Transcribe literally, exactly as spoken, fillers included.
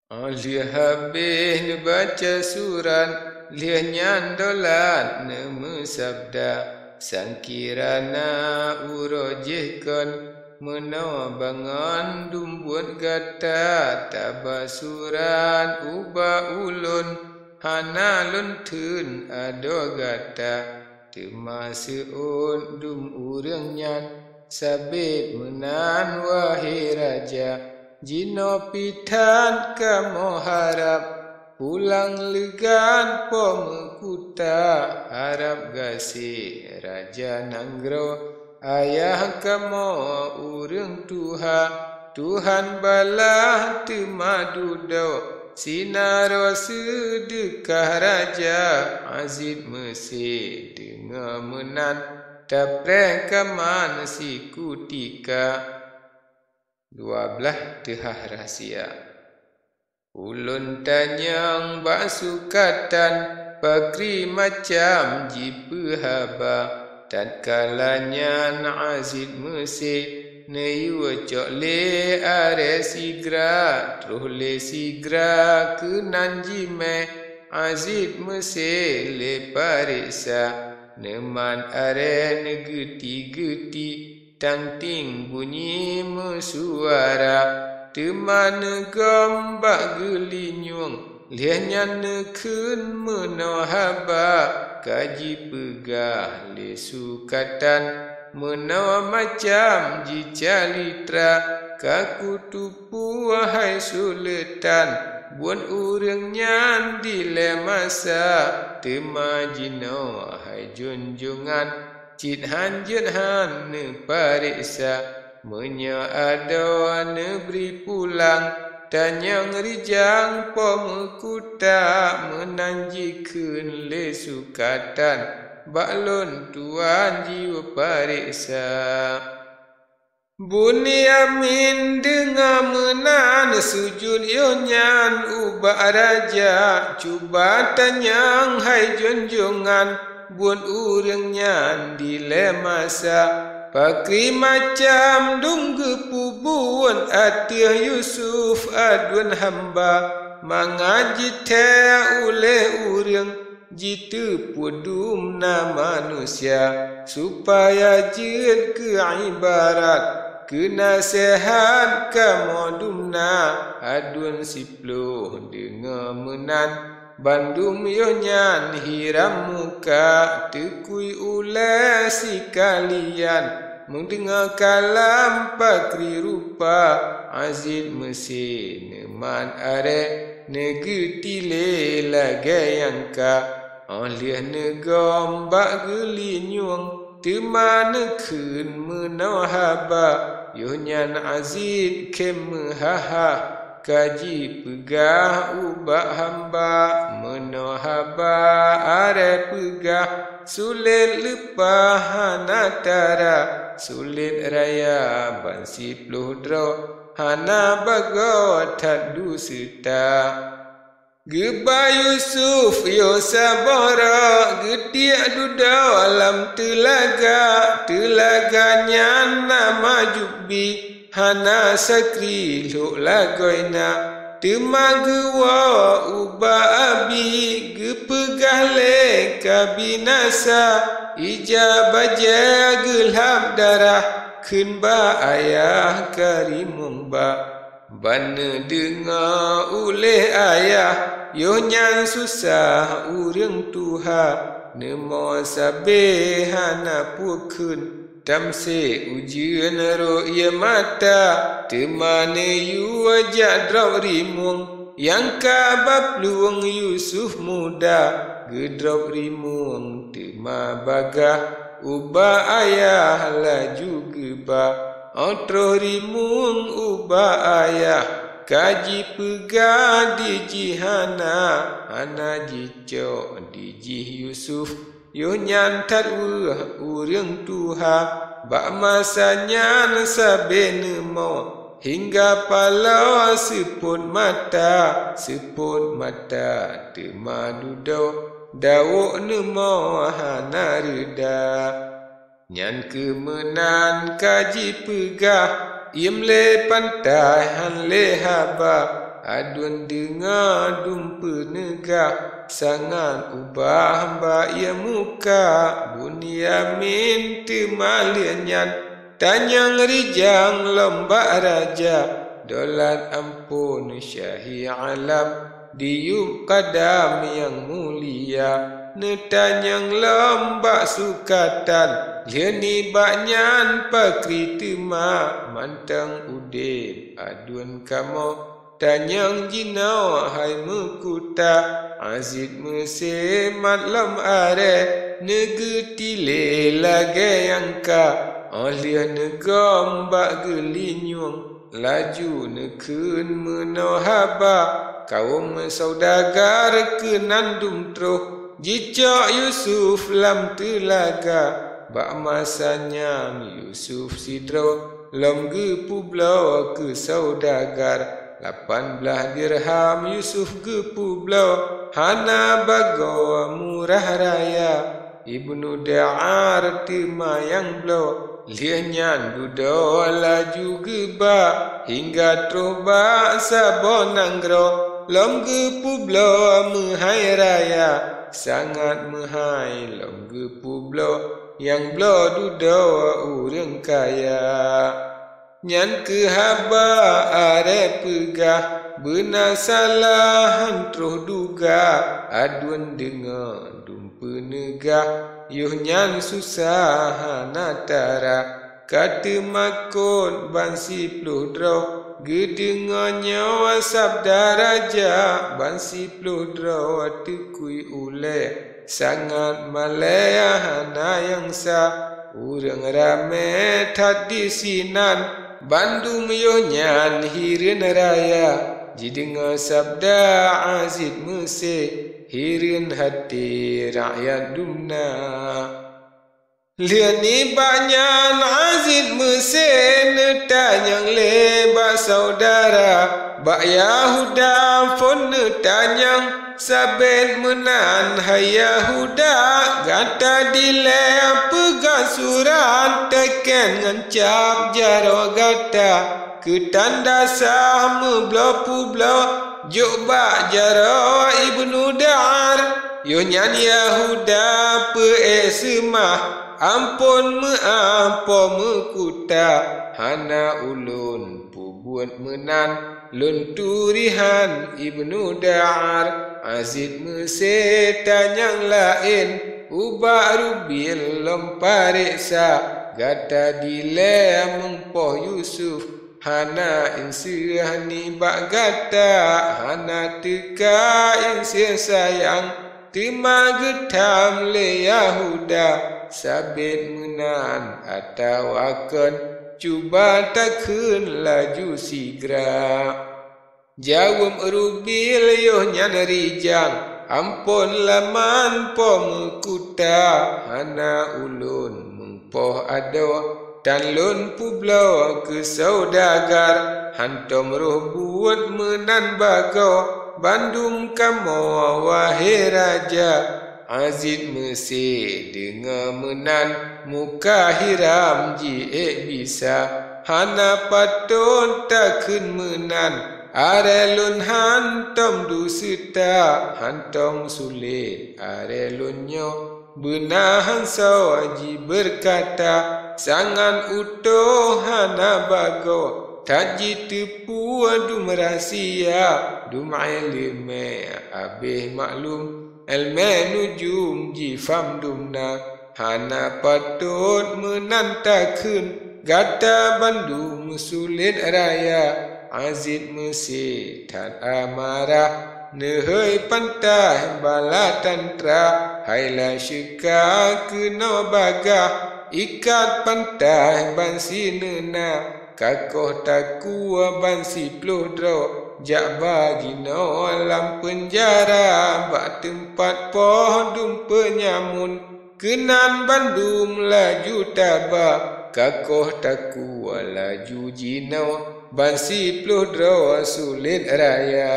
Óh lheueh habéh neubaca surat, lheueh nyan dolat neumeusabda, "Sangkira na uroe jéh kon, meunoe bangon dum buet gata taba surat ubak ulôn, hana lôn theun adoe gata." Teuma seuôt dum ureuëng nyan, "Sabé meunan, wahé raja, jinoe pih that kamoe harab. Pulang leugan po meukuta, harab gaséh raja nanggroe, ayah kamoe ureuëng tuha. Tuhan balah teuma dudoe, sinaroe seudeukah raja Aziz Meusé." Deungoe meunan, tapreh kaman sikutika. Dua blaih teuhah rahsia. Ulôn tanyong bak sukatan, pakri macam jipeuhaba. Tatkala nyan Aziz Meusé neuyue cok lé aré sigra, troh lé sigra keunan jimé Aziz Meusé lé pareksa. Neuman aré neugeuti-geuti, tang-ting bunyi meusuara, teuma neugom bak geulinyueng, lheueh nyan neukheun meunoe haba ka jipeugah lé sukatan, meunoe macam jicalitra, ka kutupeue hai suleutan, buet ureuëng nyan dilée masa, teuma jinoe hai junjongan, cit han jeuet han neupareksa. Meunyoe adoe neubri pulang, tanyong rijang po meukuta, meunan jikheun lé sukatan, bak lôn tuan jiyue pareksa. Bunyamin deungoe meunan, sujut yoh nyan ubak raja, cuba tanyong hai junjongan, buet ureuëng nyan dilée masa, pakri macam dum geupeubuet ateueh Yusuf aduen hamba, mangat jithée uléh ureuëng jiteupeu dum na manusia, supaya jeuet keu ibarat, keu naseuhat kamoe dum na aduen siploh. Deungoe meunan, bandum yoh nyan hiram muka, teukui uléh sikalian, meudeungoe kalam pakri rupa Aziz Meusé, neuman aré neugeuti lé lagée nyang ka. Óh lheueh neugom bak geulinyueng, teuma neukheun meunoe haba, yoh nyan Aziz khém meuhah-hah, ka jipeugah ubak hamba, meunoe haba aré peugah, sulet leupah hana tara, sulet raya ban siploh droe, hana bagoe that duseuta. Geuba Yusuf yoh saboh rok, geutiek dudoe lam teulaga, teulaga nyan na majubbi, hana sakri lhok lagoena. Teuma geuwoe ubak abi, geupeugah lé kabinasa, ija bajée geuhlab darah, kheun bak ayah ka rimueng ba. Ban neudeungoe uléh ayah, yoh nyan susah ureuëng tuha, neumoe sabé hana peue kheun. Tamsék ujeuen rot ié mata, teuma neuyue jak drob rimueng, nyang ka baplueng Yusuf muda, geudrob rimueng teuma bagah ubak ayah laju geuba. Óh troh rimueng ubak ayah, ka jipeugah di jih hana, hana jicok di jih Yusuf. Yoh nyan that weueh ureuëng tuha, bak masa nyan sabé neumoe, hingga paloe seupôt mata, seupôt mata teuma dudoe, dawok neumoe hana reuda. Nyan kheueh meunan ka jipeugah, iém lé pantai han lé haba, Aduen deungoe dum peuneugah, sangat ubah bak ie muka. Bunyamin teuma lheueh nyan tanyong rijang lom bak raja. Dolat amphon syahi alam, diyueb kadam nyang mulia. Neutanyong lom bak sukatan, lheueh nibak nyan pakri teuma mantong udeb aduen kamoe. Tanyong jinoe hai meukuta, Aziz Meusé mat lom aré, neugeutilée lagée nyang ka. Óh lheueh neugom bak geulinyueng, laju neukheun meunoe haba. Kawöm saudagar keunan dum troh, jicok Yusuf lam teulaga. Bak masa nyan Yusuf sidroe lom geupeubloe keu saudagar. Lapan blaih dirham Yusuf geupeubloe, hana bagoe murah raya. Ibnu Da'ar teuma nyang bloe, lheueh nyan dudoe laju geuba, hingga troh bak saboh nanggroe, lom geupeubloe meuhai raya. Sangat meuhai lom geupeubloe, nyang bloe dudoe ureuëng kaya. Nyan kheueh haba aré peugah, beuna salah han troh duga. Aduen deungoe dum peuneugah, yoh nyan susah hana tara. Ka teumakot ban siploh droe, geudeungoe nyoe sabda raja. Ban siploh droe teukui ulée, sangat malée hana nyang sa. Ureuëng ramé that disinan, bandum yoh nyan hireuen raya. Jideungoe sabda Aziz Meusé, hireuen haté rakyat dumna. Lheueh nibak nyan Aziz Meusé neutanyong lé bak saudara, bak Yahuda phon neutanyong. Sabét meunan hai Yahuda, gata dilée peugah surat teuken ngon cap jaroe gata, keu tanda sah meubloe peubloe jok bak jaroe Ibnu Da'ar. Yoh nyan Yahuda peuék seumah, amphon meu'ah po meukuta, hana ulôn peubuet meunan. Lôn turi han Ibnu Da'ar, Aziz Meusé tanyong laén, ubak rubil lom pareksa. Gata dilée meumpoh Yusuf, hana inseuh nibak gata, hana teuka inseuh sayang. Teuma geutham lé Yahuda, sabét meunan atawa kon, cuba takheun laju sigra. Jaweueb rubil yoh nyan rijang, amphon laman po meukuta, hana ulôn meumpoh adoe, tan lôn peubloe keu saudagar. Hantom roh buet meunan bagoe, bandum kamoe wahé raja. Aziz Meusé deungoe meunan, muka hiram jiék bisa. Hana patot takheun meunan, aré lôn hantom duseuta, hantom sulet aré lôn nyoe. Beuna hansoe jibeurkata, sangat utôh hana bagoe, that jiteupue dum rahsia. Dum iéleumé abéh maklum, iéleumé nujum jifam dumna. Hana patot meunan takheun, gata bandum sulet raya. Aziz Meusé that amarah, neuhôi pantaih bala tantra. Hai Lasyeuka keunoe bagah, ikat pantaih ban sineuna. Kakoh takue ban siploh droe, jak ba jinoe lam peunjara, bak teumpat poh dum peunyamun. Keunan bandum laju taba, kakoh takue laju jinoe, ban siploh droe sulet raya.